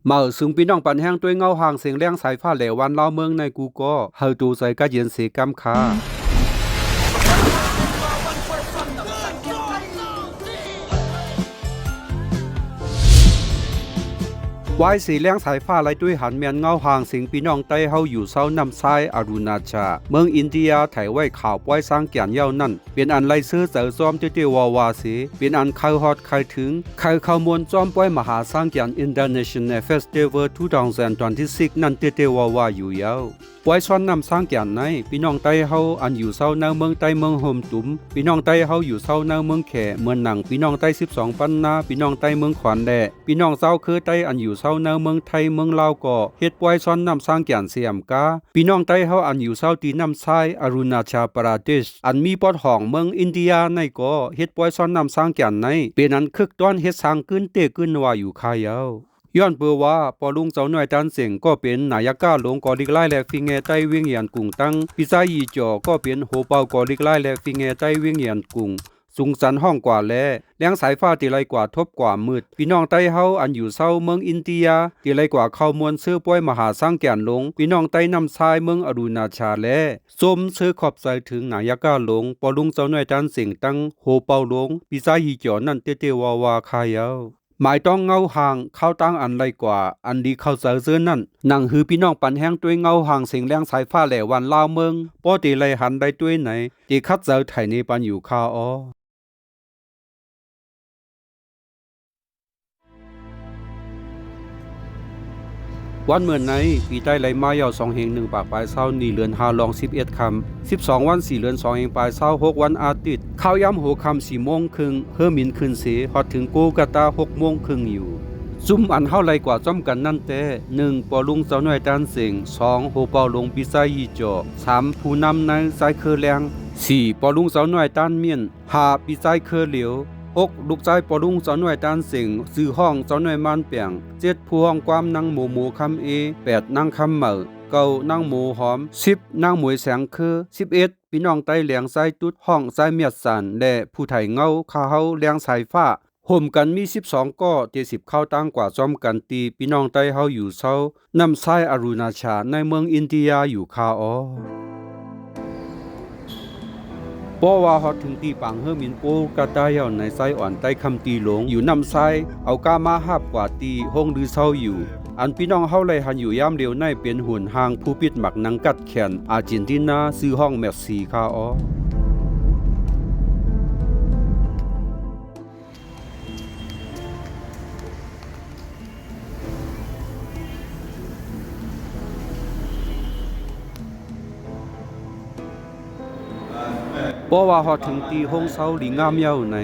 ເໝີຍເຊິ່ງພີ່ນ້ອງປັນແຮງດ້ວຍເງົາຮ່າງເສັງແລງສາຍຟ້າແຫຼວວານລາວເມືອງໃນກູ່ກໍ ໃຫ້ໂຕໃສກະເຢັນເສກຳຄ່ະ. ວາຍເສແລງສາຍຟ້າໄລ່ດ້ວຍຫັນແມ່ນເງົາຮ່າງເສັງພີ່ນ້ອງໄຕ້ເຮົາຢູ່ເຊົານ້ຳຊາຍອະລຸນາຈາ ເມືອງອິນເດຍ ໄຖໄວ້ຂ່າວປອຍຊ້າງແກ່ນເຍົານັ້ນ ເປັນອັນໄລ່ເຊີໃຈຊ້ອມເຕ້ໆວ່າໆເສ ເປັນອັນໄຄຮອດໄຄເຖິງ ໄຄເຂົ້າມ່ວນຊ້ອມປອຍມະຫາຊ້າງແກ່ນ International Festival two thousand twenty-six ນັ້ນເຕ້ໆວ່າໆຢູ່ເຍົາ. ປອຍຊ້ອນນ້ຳຊ້າງແກ່ນໃນ ພີ່ນ້ອງໄຕ້ເຮົາອັນຢູ່ເຊົາໃນເມືອງໃຕ້ເມືອງໂຮມຕຸມ ພີ່ນ້ອງໄຕ້ເຮົາຢູ່ເຊົາໃນເມືອງແຂ ເໝືອນໜັງ ພີ່ນ້ອງໄຕ້ສິບສອງປັນນາ ພີ່ນ້ອງໄຕ້ເມືອງຂວັນ ແລະ ພີ່ນ້ອງຊາວເຄີໃຕ້ອັນຢູ່ເຊົາໃນເມືອງໄທເມືອງລາວກໍເຮັດປອຍຊ້ອນນ້ຳຊ້າງແກ່ນເສອຳກາ. ພີ່ນ້ອງໄຕ້ເຮົາອັນຢູ່ເຊົາຕີນ້ຳຊາຍອະລຸນາຈາປະເດດ ອັນມີປອດຫ້ອງເມືອງອິນເດຍໃນກໍເຮັດປອຍຊ້ອນນ້ຳຊ້າງແກ່ນໃນ ເປັນອັນຄຶກຕ້ອນເຮັດສ້າງກຶນເຕ້ກຶນວ່າຢູ່ຄ່າເຍົາ. ຍ້ອນເປີວ່າ ປໍລຸງເຈົ້ານ້ອຍຕານເສັງກໍເປັນນາຍະກາຫຼວງກໍລິກລາຍ ແລະ ຟີແງໃຕ້ວຽງຫຍຽນກຸງ ຕັ້ງ ປີຊາຍຢີຈໍກໍເປັນໂຮເປົາກໍລິກລາຍ ແລະ ຟີແງໃຕ້ວຽງຫຍຽນກຸງ ສູງສັນຫ້ອງກວ່າແລ ແລງສາຍຟ້າທີ່ໄລ່ກວ່າທົບກວ່າມືດ ພີ່ນ້ອງໄຕ້ເຮົາອັນຢູ່ເຊົາເມືອງອິນເດຍ ທີ່ໄລ່ກວ່າເຂົ້າມ່ວນເຊີປອຍມະຫາຊ້າງແກ່ນລົງ ພີ່ນ້ອງໄຕ້ນ້ຳຊາຍເມືອງອະລຸນາຈາ ແລ ຊົມເຊີຂອບໃຈເຖິງນາຍະກາຫຼວງ ປໍລຸງເຈົ້ານ້ອຍຕານເສັງ ຕັ້ງໂຮເປົາຫຼວງ ປີຊາຍຢີຈໍນັ້ນເຕ້ໆວ່າໆຄ່າເຍົາ. ໝາຍຕ້ອງເງົາຮ່າງຂ່າວຕ່າງອັນໄລ່ກວ່າ ອັນດີເຂົ້າໃຈເຈີນັ້ນ ໜັງຫືພີ່ນ້ອງປັນແຮງດ້ວຍເງົາຮ່າງເສັງແລງສາຍຟ້າແຫຼວວານລາວເມືອງ ປໍເຕໄລ່ຫັນໄດ້ດ້ວຍໃນ ເຕຂັດໃຈໄຖເນປັນຢູ່ຄ່າອໍ. ວັນເມີນໃນ ປີໄຕ້ໄລ່ມາເຍົາສອງເຮງໜຶ່ງປາກປາຍຊາວ ນີ້ເດືອນຫ້າລອງສິບເອັດຄ່ຳ ສິບສອງວັນ ສີ່ເດືອນສອງເຮງປາຍຊາວຫົກ ວັນອາທິດ ຂ່າວຍາມຫົວຄ່ຳສີ່ໂມງເຄິ່ງ ເຮີມິນຂຶ້ນເສ ຮອດເຖິງໂກກາຕາຫົກໂມງເຄິ່ງຢູ່. ຊຸມອັນເຮົາໄລ່ກວ່າພ້ອມກັນນັ້ນແຕ່ ໜຶ່ງ ປໍລຸງເຈົ້ານ້ອຍຕານເສັງ ສອງ ໂຮເປົາຫຼວງປີຊາຍຢີຈໍ ສາມ ຜູ້ນຳໃນຊາຍເຄີແລງ ສີ່ ປໍລຸງເຈົ້ານ້ອຍຕານມ້ຽນ ຫ້າ ປີຊາຍເຄີຫຼຽວ ຫົກ ລູກຊາຍປໍລຸງເຈົ້ານ້ອຍຕານເສັງ ຊື່ຮ້ອງເຈົ້ານ້ອຍມານແປງ ເຈັດ ຜູ້ຮ້ອງຄວາມນາງໂມໂມຄຳເອ ແປດ ນາງຄຳເໝີ ເກົ້າ ນາງໂມຫອມ ສິບ ນາງໝວຍແສງເຄີ ສິບເອັດ ພີ່ນ້ອງໄຕ້ແຫຼງຊາຍຕຸດ ຮ້ອງຊາຍມຽດສານ ແລະ ຜູ້ໄຖເງົາຂ້າເຮົາແລງສາຍຟ້າ ໂຮມກັນມີສິບສອງກໍ ເຕສິບຂ່າວຕ່າງກວ່າພ້ອມກັນ ທີ່ພີ່ນ້ອງໄຕ້ເຮົາຢູ່ເຊົາ ນ້ຳຊາຍອະລຸນາຈາ ໃນເມືອງອິນເດຍຢູ່ຄ່າອໍ. ພໍວ່າຮອດເຖິງທີ່ປາງເຮີມິນໂກກາຕາເຍົາໃນ ຊາຍອ່ອນໄຕ້ຄຳຕີຫຼວງ ຢູ່ນ້ຳຊາຍ ເອົາກາມາຮັບກວ່າທີ່ໂຮງລືເຊົາຢູ່ ອັນພີ່ນ້ອງເຮົາໄລ່ຫັນຢູ່ຍາມດຽວໃນ ເປັນຫຸນຮ່າງຜູ້ປິດໝາກໜັງກັດແຂນ ອາເຈນຕີນາ ຊື່ຮ້ອງແມັດຊີຄ່າອໍ. ພໍວ່າຮອດເຖິງທີ່ໂຮງເຊົາດີງາມເຍົາໃນ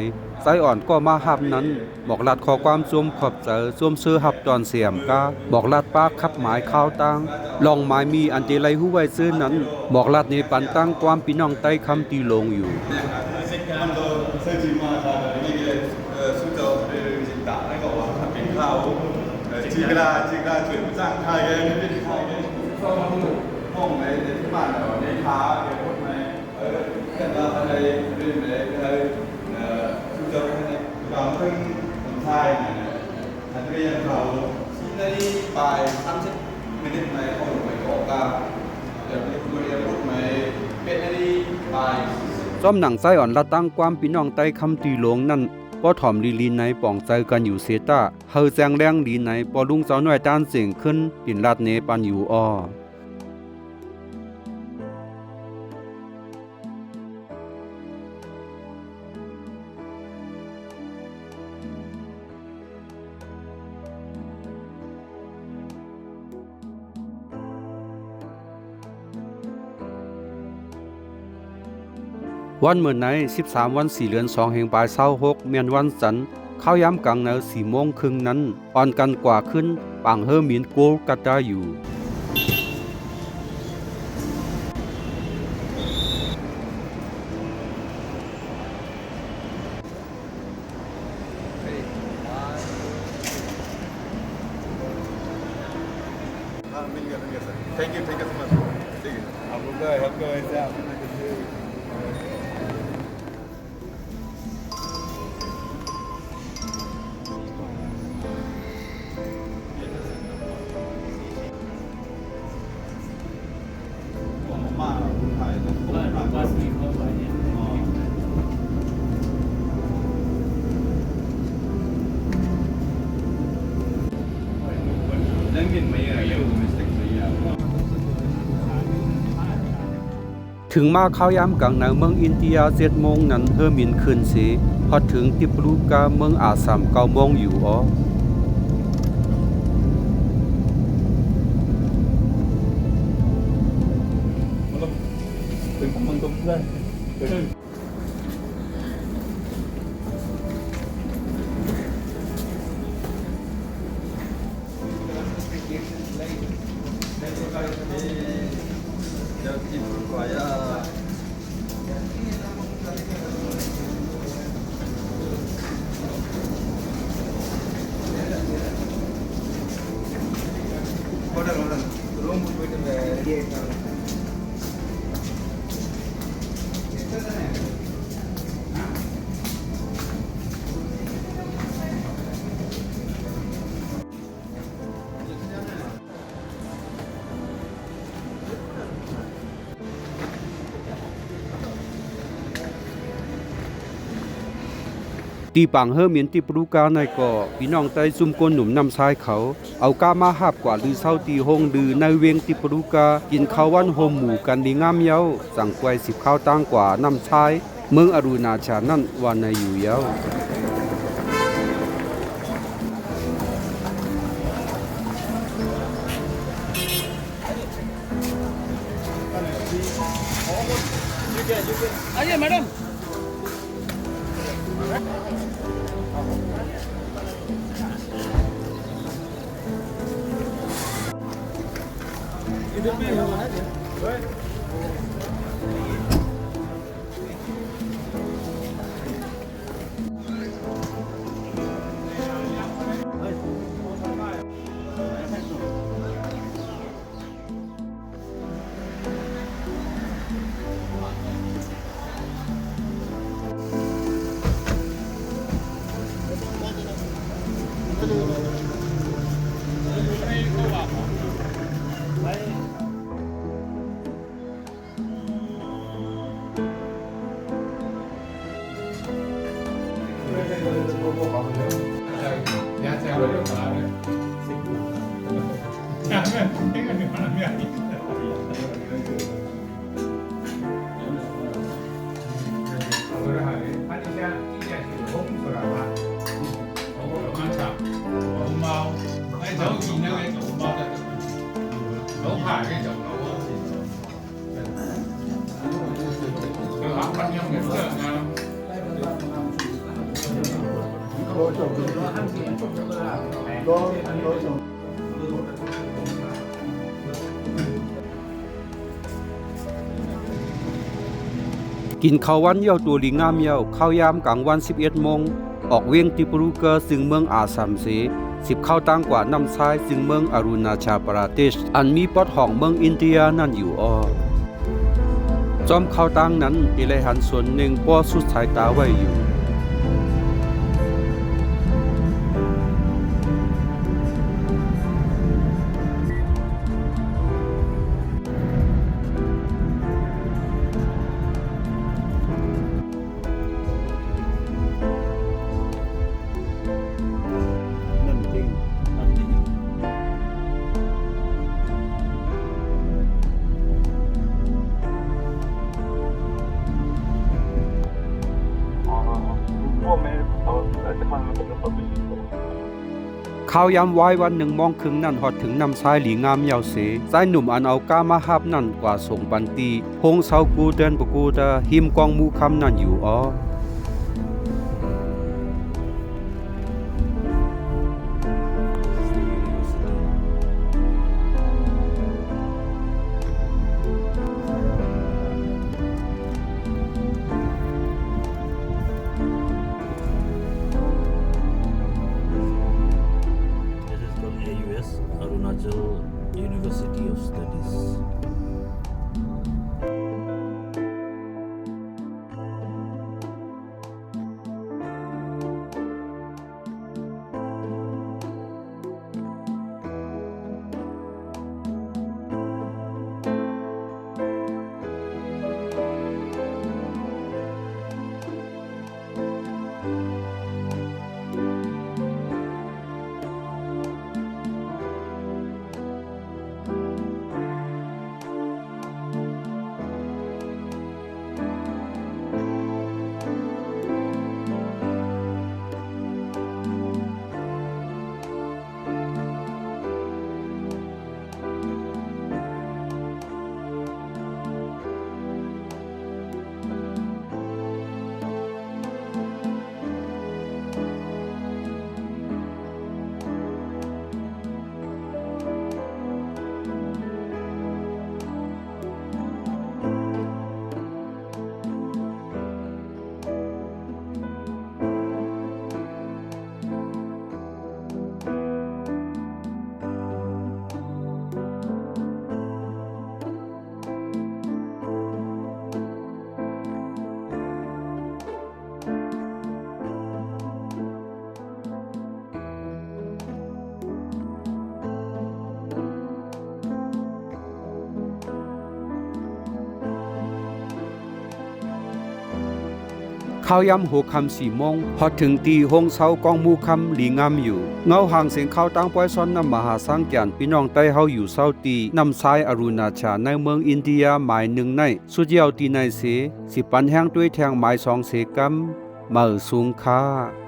ຊາຍອ່ອນກໍມາຮັບນັ້ນ ບອກລາດຂໍ້ຄວາມຊົມຂອບໃຈ ຊົມເຊີຮັບຕ້ອນແຊມກາ ບອກລາດປາກຂັບໝາຍຂ່າວຕ່າງ ລອງໝາຍມີອັນເຕໄລ່ຮູ້ໄວ້ເຊີນັ້ນ ບອກລາດເນປັນຕັ້ງຄວາມພີ່ນ້ອງໄຕ້ຄຳຕີຫຼວງຢູ່. ພ້ອມໜັງຊາຍອ່ອນລາດຕັ້ງຄວາມພີ່ນ້ອງໄຕ້ຄຳຕີຫຼວງນັ້ນ ພໍຖ່ອມລີລີໃນປອງໃຈກັນຢູ່ເສຕາ ເຮົາແຈ້ງແລງລີໃນ ປໍລຸງເຈົ້ານ້ອຍຕານເສັງຂຶ້ນ ປິ່ນລາດເນປັນຢູ່ອໍ. ວັນມື້ໃນ ສິບສາມວັນ ສີ່ເດືອນ ສອງເຮັງປາຍຊາວຫົກ ແມ່ນວັນຈັນ ຄາວຍາມກາງໃນ ສີ່ໂມງເຄິ່ງນັ້ນ ອ່ອນກັນກວ່າຂຶ້ນ ປາງເຮີມິນໂກລກາຕາຢູ່. Thank you, thank you so much. Thank you. Have a good day. Have a good day. ເຖິງມາເຂົ້າຍາມກາງໃນເມືອງອິນເດຍເຈັດໂມງນັ້ນ ເຮືອບິນຂຶ້ນເສ ຮອດເຖິງຕິບບຣູກາ ເມືອງອາສາມ ເກົ້າໂມງຢູ່ອໍ. ທີ່ປາງເຮືອບິນຕິບບຣູກາໃນກໍ ພີ່ນ້ອງໄຕ້ຊຸມຄົນໜຸ່ມນ້ຳຊາຍເຂົາ ເອົາກາມາຮັບກວ່າລືເຊົາທີ່ໂຮງດື່ໃນເວງຕິບບຣູກາ ກິນເຂົ້າວັນໂຮມໝູ່ກັນດີງາມເຍົາ ຈັ່ງກວາຍສິບເຂົ້າຕ່າງກວ່ານ້ຳຊາຍ ເມືອງອາລຸນາຊານັ້ນວ່າໃນຢູ່ເຍົາ. ກິນເຂົ້າວັນເຍົາໂຕລີງາມເຍົາ ເຂົ້າຍາມກາງວັນສິບເອັດໂມງ ອອກວຽງຕິບບຣູກາ ຊຶ່ງເມືອງອາສາມເສ ສິບເຂົ້າຕ່າງກວ່ານ້ຳຊາຍ ຊຶ່ງເມືອງອາລຸນາຊາປະເທດ ອັນມີປອດຫ້ອງເມືອງອິນເດຍນັ້ນຢູ່ອໍ. ຈອມເຂົ້າຕ່າງນັ້ນ ທີ່ໄດ້ຫັນສ່ວນໜຶ່ງພໍສຸດສາຍຕາໄວ້ຢູ່.ເຂົ້າຍາມວາຍວັນໜຶ່ງໂມງເຄິ່ງນັ້ນ ຮອດເຖິງນ້ຳຊາຍລີງາມເຍົາເສ ຊາຍໜຸ່ມອັນເອົາກາມາຮັບນັ້ນ ກວ່າສົ່ງບັນຕີ ໂຮງເຊົາກູເດີນປະກູດາ ຮິມກອງໝູຄຳນັ້ນຢູ່ອໍ. This is called A U S, Arunachal University of Studies. ຂ່າວຍາມຫົວຄ່ຳສີ່ໂມງ ຮອດເຖິງທີ່ໂຮງເຊົາກອງໝູ່ຄຳ ລີງາມຢູ່. ເງົາຫາງສຽງຂ່າວ ຕ່າງປ່ອຍຊ່ອນນ້ຳ ມະຫາສາງການ ພີ່ນ້ອງໄຕ້ເຮົາຢູ່ເຊົາທີ່ນ້ຳຊາຍ ອະລຸນາຈາ ໃນເມືອງອິນເດຍ ໝາຍໜຶ່ງໃນ ສຸດຍອດທີ່ໃນເສ ຊິປັນແຮງດ້ວຍແທ່ງໝາຍສອງເສກຳ ເໝີສູງຄ່າ.